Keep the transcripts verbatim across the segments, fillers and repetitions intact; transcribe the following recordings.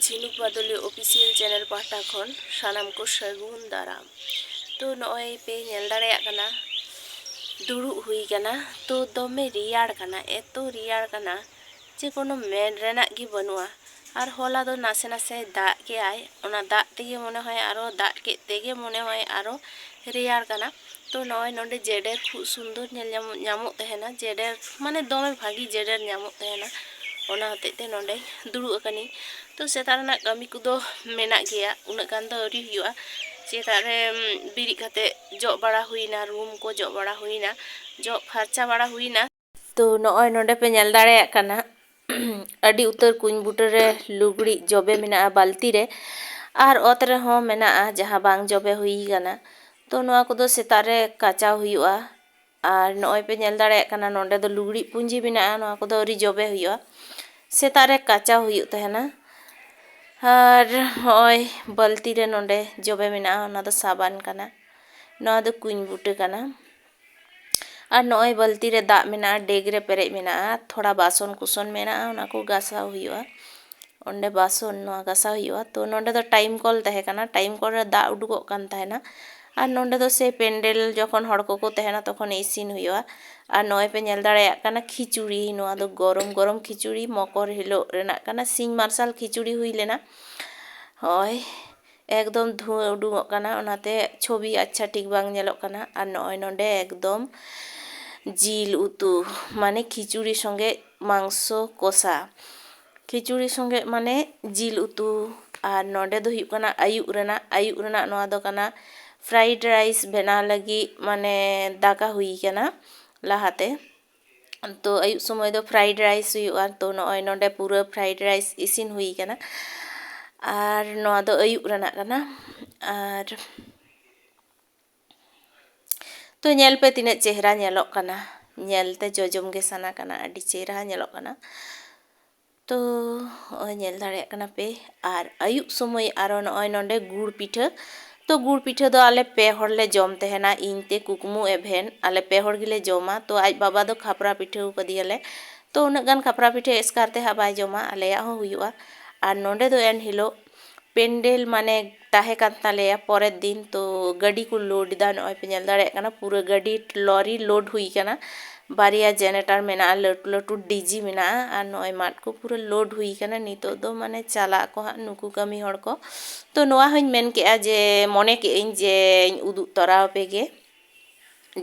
ᱡᱷᱤᱱᱩᱠ ᱵᱟᱫᱚᱞᱤ official channel ᱯᱟᱦᱴᱟ ᱠᱷᱚᱱ ᱥᱟᱱᱟᱢ ᱠᱚ ᱥᱟᱹᱜᱩᱱ ᱫᱟᱨᱟᱢ᱾ ᱛᱚ, ᱱᱚᱜᱼᱚᱭ ᱯᱮ ᱧᱮᱞ ᱫᱟᱲᱮᱭᱟᱜ ᱠᱟᱱᱟ, ᱫᱩᱲᱩᱵ ᱦᱩᱭ ᱠᱟᱱᱟ᱾ ᱛᱚ, ᱫᱚᱢᱮ ᱨᱮᱭᱟᱲ ᱠᱟᱱᱟ, ᱮᱛᱚ ᱨᱮᱭᱟᱲ ᱠᱟᱱᱟ ᱡᱮ ᱠᱳᱱᱳ ᱢᱮᱱ ᱨᱮᱱᱟᱜ ᱜᱮ ᱵᱟᱹᱱᱩᱜᱼᱟ᱾ ᱟᱨ ᱦᱚᱞᱟ ᱫᱚ ᱱᱟᱥᱮ ᱱᱟᱥᱮ ᱫᱟᱜ ᱠᱮᱜᱼᱟᱭ, ᱚᱱᱟ ᱫᱟᱜ ᱛᱮᱜᱮ ᱢᱚᱱᱮ ᱦᱚᱭ ᱟᱨᱚ, ᱫᱟᱜ ᱠᱮᱫ ᱛᱮᱜᱮ ᱢᱚᱱᱮ ᱦᱚᱭ ᱟᱨᱚ ᱨᱮᱭᱟᱲ ᱠᱟᱱᱟ᱾ ᱛᱚ, ᱱᱚᱜᱼᱚᱭ ᱱᱚᱰᱮ ᱡᱮᱰᱮᱨ ᱠᱷᱩᱵ ᱥᱩᱱᱫᱚᱨ ᱧᱮᱞ ᱧᱟᱢᱚᱜ, ᱧᱟᱢᱚᱜ ᱛᱟᱦᱮᱱᱟ, ᱡᱮᱰᱮᱨ ᱢᱟᱱᱮ ᱫᱚᱢᱮ ᱵᱷᱟᱹᱜᱤ ᱡᱮᱰᱮᱨ ᱧᱟᱢᱚᱜ ᱛᱟᱦᱮᱱᱟ, ᱚᱱᱟ ᱦᱚᱛᱮᱡ ᱛᱮ ᱱᱚᱰᱮ ᱫᱩᱲᱩᱵ ᱟᱠᱟᱱᱟᱹᱧ᱾ ᱛᱚ, ᱥᱮᱛᱟᱜ ᱨᱮᱱᱟᱜ ᱠᱟᱹᱢᱤ ᱠᱚᱫᱚ ᱢᱮᱱᱟᱜ ᱜᱮᱭᱟ, ᱩᱱᱟᱹᱜ ᱜᱟᱱ ᱫᱚ ᱟᱹᱣᱨᱤ ᱦᱩᱭᱩᱜᱼᱟ᱾ ᱥᱮᱛᱟᱜ ᱨᱮ, ᱩᱢ, ᱵᱮᱨᱮᱫ ᱠᱟᱛᱮ ᱡᱚᱜ ᱵᱟᱲᱟ ᱦᱩᱭᱱᱟ, ᱨᱩᱢ ᱠᱚ ᱡᱚᱜ ᱵᱟᱲᱟ ᱦᱩᱭᱱᱟ, ᱡᱚᱜ ᱯᱷᱟᱨᱪᱟ ᱵᱟᱲᱟ ᱦᱩᱭᱱᱟ᱾ ᱛᱚ, ᱱᱚᱜᱼᱚᱭ ᱱᱚᱰᱮ ᱯᱮ ᱧᱮᱞ ᱫᱟᱲᱮᱭᱟᱜ ᱠᱟᱱᱟ, ᱟᱹᱰᱤ ᱩᱛᱟᱹᱨ ᱠᱩᱧ ᱵᱩᱴᱟᱹ ᱨᱮ ᱞᱩᱜᱽᱲᱤᱡ ᱡᱚᱵᱮ ᱢᱮᱱᱟᱜᱼᱟ ᱵᱟᱹᱞᱛᱤ ᱨᱮ, ᱟᱨ ᱚᱛ ᱨᱮᱦᱚᱸ ᱢᱮᱱᱟᱜᱼᱟ ᱡᱟᱦᱟᱸ ᱵᱟᱝ ᱡᱚᱵᱮ ᱦᱩᱭ ᱠᱟᱱᱟ᱾ ᱛᱚ, ᱱᱚᱣᱟ ᱠᱚᱫᱚ ᱥᱮᱛᱟᱜ ᱨᱮ ᱠᱟᱪᱟᱣ ᱦᱩᱭᱩᱜᱼᱟ᱾ ᱟᱨ ᱱᱚᱜᱼᱚᱭ ᱯᱮ ᱧᱮᱞ ᱫᱟᱲᱮᱭᱟᱜ ᱠᱟᱱᱟ, ᱱᱚᱰᱮ ᱫᱚ ᱞᱩᱜᱽᱲᱤᱡ ᱯᱩᱸᱡᱤ ᱢᱮᱱᱟᱜᱼᱟ, ᱱᱚᱣᱟ ᱠᱚᱫᱚ ᱟᱹᱣᱨᱤ ᱡᱚᱵᱮ ᱦᱩᱭᱩᱜᱼᱟ, ᱥᱮᱛᱟᱜ ᱨᱮ ᱠᱟᱪᱟᱣ ᱦᱩᱭᱩᱜ ᱛᱟᱦᱮᱱᱟ᱾ ᱟᱨ ᱱᱚᱜᱼᱚᱭ ᱵᱟᱹᱞᱛᱤ ᱨᱮ ᱱᱚᱰᱮ ᱡᱚᱵᱮ ᱢᱮᱱᱟᱜᱼᱟ, ᱚᱱᱟ ᱫᱚ ᱥᱟᱵᱟᱱ ᱠᱟᱱᱟ, ᱱᱚᱣᱟ ᱫᱚ ᱠᱩᱧ ᱵᱩᱴᱟᱹ ᱠᱟᱱᱟ᱾ ᱟᱨ ᱱᱚᱜᱼᱚᱭ ᱵᱟᱹᱞᱛᱤ ᱨᱮ ᱫᱟᱜ ᱢᱮᱱᱟᱜᱼᱟ, ᱰᱮᱜᱽ ᱨᱮ ᱯᱮᱨᱮᱡ ᱢᱮᱱᱟᱜᱼᱟ, ᱛᱷᱚᱲᱟ ᱵᱟᱥᱚᱱ ᱠᱩᱥᱚᱱ ᱢᱮᱱᱟᱜᱼᱟ, ᱚᱱᱟ ᱠᱚ ᱜᱟᱥᱟᱣ ᱦᱩᱭᱩᱜᱼᱟ᱾ ᱚᱸᱰᱮ ᱵᱟᱥᱚᱱ ᱱᱚᱣᱟ ᱜᱟᱥᱟᱣ ᱦᱩᱭᱩᱜᱼᱟ᱾ ᱛᱚ, ᱱᱚᱸᱰᱮ ᱫᱚ ᱴᱟᱭᱤᱢ ᱠᱚᱞ ᱛᱟᱦᱮᱸ ᱠᱟᱱᱟ, ᱴᱟᱭᱤᱢ ᱠᱚᱞ ᱨᱮ ᱫᱟᱜ ᱩᱰᱩᱠᱚᱜ ᱠᱟᱱ ᱛᱟᱦᱮᱱᱟ᱾ ᱟᱨ ᱱᱚᱸᱰᱮ ᱫᱚ ᱥᱮ ᱯᱮᱱᱰᱮᱞ ᱡᱚᱠᱷᱚᱱ ᱦᱚᱲ ᱠᱚᱠᱚ ᱛᱟᱦᱮᱱᱟ, ᱛᱚᱠᱷᱚᱱ ᱤᱥᱤᱱ ᱦᱩᱭᱩᱜᱼᱟ᱾ ᱟᱨ ᱱᱚᱜᱼᱚᱭ ᱯᱮ ᱧᱮᱞ ᱫᱟᱲᱮᱭᱟᱜ ᱠᱟᱱᱟ ᱠᱷᱤᱪᱩᱲᱤ, ᱱᱚᱣᱟ ᱫᱚ ᱜᱚᱨᱚᱢ ᱜᱚᱨᱚᱢ ᱠᱷᱤᱪᱩᱲᱤ ᱢᱚᱠᱚᱨ ᱦᱤᱞᱳᱜ ᱨᱮᱱᱟᱜ ᱠᱟᱱᱟ, ᱥᱤᱧ ᱢᱟᱨᱥᱟᱞ ᱠᱷᱤᱪᱩᱲᱤ ᱦᱩᱭ ᱞᱮᱱᱟ᱾ ᱦᱳᱭ, ᱮᱠᱫᱚᱢ ᱫᱷᱩᱣᱟᱹ ᱩᱰᱩᱝᱚᱜ ᱠᱟᱱᱟ, ᱚᱱᱟᱛᱮ ᱪᱷᱚᱵᱤ ᱟᱪᱪᱷᱟ ᱴᱷᱤᱠ ᱵᱟᱝ ᱧᱮᱞᱚᱜ ᱠᱟᱱᱟ᱾ ᱟᱨ ᱱᱚᱜᱼᱚᱭ ᱱᱚᱸᱰᱮ ᱮᱠᱫᱚᱢ ᱡᱤᱞ ᱩᱛᱩ, ᱢᱟᱱᱮ ᱠᱷᱤᱪᱩᱲᱤ ᱥᱚᱸᱜᱮ ᱢᱟᱝᱥᱚ ᱠᱚᱥᱟ, ᱠᱷᱤᱪᱩᱲᱤ ᱥᱚᱸᱜᱮ ᱢᱟᱱᱮ ᱡᱤᱞ ᱩᱛᱩ᱾ ᱟᱨ ᱱᱚᱸᱰᱮ ᱫᱚ ᱦᱩᱭᱩᱜ ᱠᱟᱱᱟ ᱟᱹᱭᱩᱵ ᱨᱮᱱᱟᱜ, ᱟᱹᱭᱩᱵ ᱨᱮᱱᱟᱜ ᱱᱚᱣᱟ ᱫᱚ ᱠᱟᱱᱟ fried rice ᱵᱮᱱᱟᱣ ᱞᱟᱹᱜᱤᱫ, ᱢᱟᱱᱮ ᱫᱟᱠᱟ ᱦᱩᱭ ᱠᱟᱱᱟ ᱞᱟᱦᱟᱛᱮ᱾ ᱛᱚ, ᱟᱹᱭᱩᱵ ᱥᱚᱢᱚᱭ ᱫᱚ fried rice ᱦᱩᱭᱩᱜᱼᱟ᱾ ᱛᱚ, ᱱᱚᱜᱼᱚᱭ ᱱᱚᱸᱰᱮ ᱯᱩᱨᱟᱹ fried rice ᱤᱥᱤᱱ ᱦᱩᱭ ᱠᱟᱱᱟ᱾ ᱟᱨ ᱱᱚᱣᱟ ᱫᱚ ᱟᱹᱭᱩᱵ ᱨᱮᱱᱟᱜ ᱠᱟᱱᱟ᱾ ᱟᱨ ᱛᱚ, ᱧᱮᱞ ᱯᱮ ᱛᱤᱱᱟᱹᱜ ᱪᱮᱦᱨᱟ ᱧᱮᱞᱚᱜ ᱠᱟᱱᱟ, ᱧᱮᱞ ᱛᱮ ᱡᱚᱡᱚᱢ ᱜᱮ ᱥᱟᱱᱟ ᱠᱟᱱᱟ, ᱟᱹᱰᱤ ᱪᱮᱦᱨᱟ ᱧᱮᱞᱚᱜ ᱠᱟᱱᱟ᱾ ᱛᱚ, ᱱᱚᱜᱼᱚᱭ ᱧᱮᱞ ᱫᱟᱲᱮᱭᱟᱜ ᱠᱟᱱᱟ ᱯᱮ᱾ ᱟᱨ ᱟᱹᱭᱩᱵ ᱥᱚᱢᱚᱭ ᱟᱨᱚ ᱱᱚᱜᱼᱚᱭ ᱱᱚᱸᱰᱮ ᱜᱩᱲ ᱯᱤᱴᱷᱟᱹ᱾ ᱛᱚ, ᱜᱩᱲ ᱯᱤᱴᱷᱟᱹ ᱫᱚ ᱟᱞᱮ ᱯᱮ ᱦᱚᱲ ᱞᱮ ᱡᱚᱢ ᱛᱟᱦᱮᱱᱟ, ᱤᱧ ᱛᱮ, ᱠᱩᱠᱢᱩ, ᱮᱵᱷᱮᱱ, ᱟᱞᱮ ᱯᱮ ᱦᱚᱲ ᱜᱮᱞᱮ ᱡᱚᱢᱟ᱾ ᱛᱚ, ᱟᱡ ᱵᱟᱵᱟ ᱫᱚ ᱠᱷᱟᱯᱨᱟ ᱯᱤᱴᱷᱟᱹ ᱠᱟᱫᱮᱭᱟᱞᱮ᱾ ᱛᱚ, ᱩᱱᱟᱹᱜ ᱜᱟᱱ ᱠᱷᱟᱯᱨᱟ ᱯᱤᱴᱷᱟᱹ ᱮᱥᱠᱟᱨ ᱛᱮ ᱦᱟᱸᱜ ᱵᱟᱭ ᱡᱚᱢᱟ, ᱟᱞᱮᱭᱟᱜ ᱦᱚᱸ ᱦᱩᱭᱩᱜᱼᱟ᱾ ᱟᱨ ᱱᱚᱰᱮ ᱫᱚ ᱮᱱ ᱦᱤᱞᱳᱜ ᱯᱮᱱᱰᱮᱞ ᱢᱟᱱᱮ ᱛᱟᱦᱮᱸ ᱠᱟᱱ ᱛᱟᱞᱮᱭᱟ ᱯᱚᱨᱮᱨ ᱫᱤᱱ, ᱛᱚ ᱜᱟᱹᱰᱤ ᱠᱚ ᱞᱳᱰ ᱮᱫᱟ᱾ ᱱᱚᱜᱼᱚᱭ ᱯᱮ ᱧᱮᱞ ᱫᱟᱲᱮᱭᱟᱜ ᱠᱟᱱᱟ, ᱯᱩᱨᱟᱹ ᱜᱟᱹᱰᱤ ᱞᱚᱨᱤ ᱞᱳᱰ ᱦᱩᱭ ᱠᱟᱱᱟ᱾ ᱵᱟᱨᱭᱟ ᱡᱮᱱᱟᱨᱮᱴᱟᱨ ᱢᱮᱱᱟᱜᱼᱟ, ᱞᱟᱹᱴᱩ ᱞᱟᱹᱴᱩ ᱰᱤᱡᱤ ᱢᱮᱱᱟᱜᱼᱟ, ᱟᱨ ᱱᱚᱜᱼᱚᱭ ᱢᱟᱫ ᱠᱚ ᱯᱩᱨᱟᱹ ᱞᱳᱰ ᱦᱩᱭ ᱠᱟᱱᱟ᱾ ᱱᱤᱛᱚᱜ ᱫᱚ ᱢᱟᱱᱮ ᱪᱟᱞᱟᱜ ᱟᱠᱚ ᱦᱟᱸᱜ ᱱᱩᱠᱩ ᱠᱟᱹᱢᱤ ᱦᱚᱲ ᱠᱚ᱾ ᱛᱚ ᱱᱚᱣᱟ ᱦᱚᱸᱧ ᱢᱮᱱ ᱠᱮᱜᱼᱟ ᱡᱮ, ᱢᱚᱱᱮ ᱠᱮᱜᱼᱟᱹᱧ ᱡᱮᱧ ᱩᱫᱩᱜ ᱛᱚᱨᱟ ᱟᱯᱮ ᱜᱮ,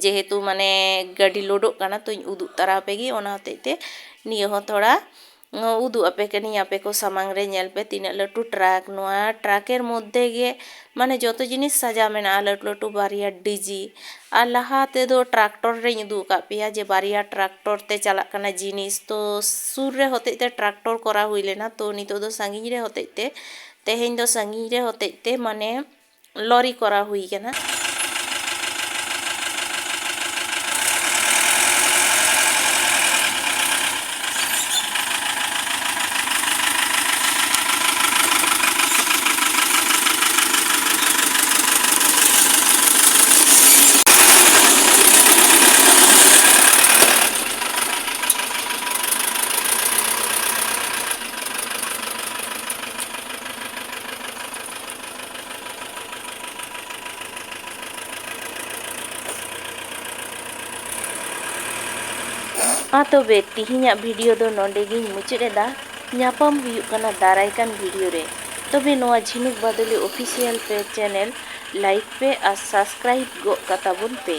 ᱡᱮᱦᱮᱛᱩ ᱢᱟᱱᱮ ᱜᱟᱹᱰᱤ ᱞᱳᱰᱚᱜ ᱠᱟᱱᱟ, ᱛᱚᱧ ᱩᱫᱩᱜ ᱛᱟᱨᱟ ᱟᱯᱮ ᱜᱮ᱾ ᱚᱱᱟ ᱦᱚᱛᱮᱡ ᱛᱮ ᱱᱤᱭᱟᱹ ᱦᱚᱸ ᱛᱷᱚᱲᱟ ᱩᱫᱩᱜ ᱟᱯᱮ ᱠᱟᱹᱱᱟᱹᱧ ᱟᱯᱮ ᱠᱚ ᱥᱟᱢᱟᱝ ᱨᱮ᱾ ᱧᱮᱞ ᱯᱮ ᱛᱤᱱᱟᱹᱜ ᱞᱟᱹᱴᱩ ᱴᱨᱟᱠ, ᱱᱚᱣᱟ ᱴᱨᱟᱠᱮᱨ ᱢᱚᱫᱽᱫᱷᱮ ᱜᱮ ᱢᱟᱱᱮ ᱡᱚᱛᱚ ᱡᱤᱱᱤᱥ ᱥᱟᱡᱟᱣ ᱢᱮᱱᱟᱜᱼᱟ, ᱞᱟᱹᱴᱩ ᱞᱟᱹᱴᱩ ᱵᱟᱨᱭᱟ ᱰᱤᱡᱤ᱾ ᱟᱨ ᱞᱟᱦᱟ ᱛᱮᱫᱚ ᱴᱨᱟᱠᱴᱚᱨ ᱨᱮᱧ ᱩᱫᱩᱜ ᱟᱠᱟᱫ ᱯᱮᱭᱟ ᱡᱮ ᱵᱟᱨᱭᱟ ᱴᱨᱟᱠᱴᱚᱨ ᱛᱮ ᱪᱟᱞᱟᱜ ᱠᱟᱱᱟ ᱡᱤᱱᱤᱥ, ᱛᱚ ᱥᱩᱨ ᱨᱮ ᱦᱚᱛᱮᱡ ᱛᱮ ᱴᱨᱟᱠᱴᱚᱨ ᱠᱚᱨᱟᱣ ᱦᱩᱭ ᱞᱮᱱᱟ, ᱛᱚ ᱱᱤᱛᱚᱜ ᱫᱚ ᱥᱟᱺᱜᱤᱧ ᱨᱮ ᱦᱚᱛᱮᱡ ᱛᱮ, ᱛᱮᱦᱮᱧ ᱫᱚ ᱥᱟᱺᱜᱤᱧ ᱨᱮ ᱦᱚᱛᱮᱡ ᱛᱮ ᱢᱟᱱᱮ ᱞᱚᱨᱤ ᱠᱚᱨᱟᱣ ᱦᱩᱭ ᱠᱟᱱᱟ᱾ ᱢᱟ ᱛᱚᱵᱮ ᱛᱤᱦᱤᱧᱟᱜ ᱵᱷᱤᱰᱤᱭᱳ ᱫᱚ ᱱᱚᱰᱮ ᱜᱤᱧ ᱢᱩᱪᱟᱹᱫ ᱮᱫᱟ᱾ ᱧᱟᱯᱟᱢ ᱦᱩᱭᱩᱜ ᱠᱟᱱᱟ ᱫᱟᱨᱟᱭ ᱠᱟᱱ ᱵᱷᱤᱰᱤᱭᱳ ᱨᱮ᱾ ᱛᱚᱵᱮ ᱱᱚᱣᱟ ᱡᱷᱤᱱᱩᱠ ᱵᱟᱫᱚᱞᱤ ᱚᱯᱷᱤᱥᱤᱭᱟᱞ ᱯᱮ ᱪᱮᱱᱮᱞ ᱞᱟᱭᱤᱠ ᱯᱮ ᱟᱨ ᱥᱟᱵᱥᱠᱨᱟᱭᱤᱵ ᱜᱚᱜ ᱠᱟᱛᱟ ᱵᱚᱱ ᱯᱮ᱾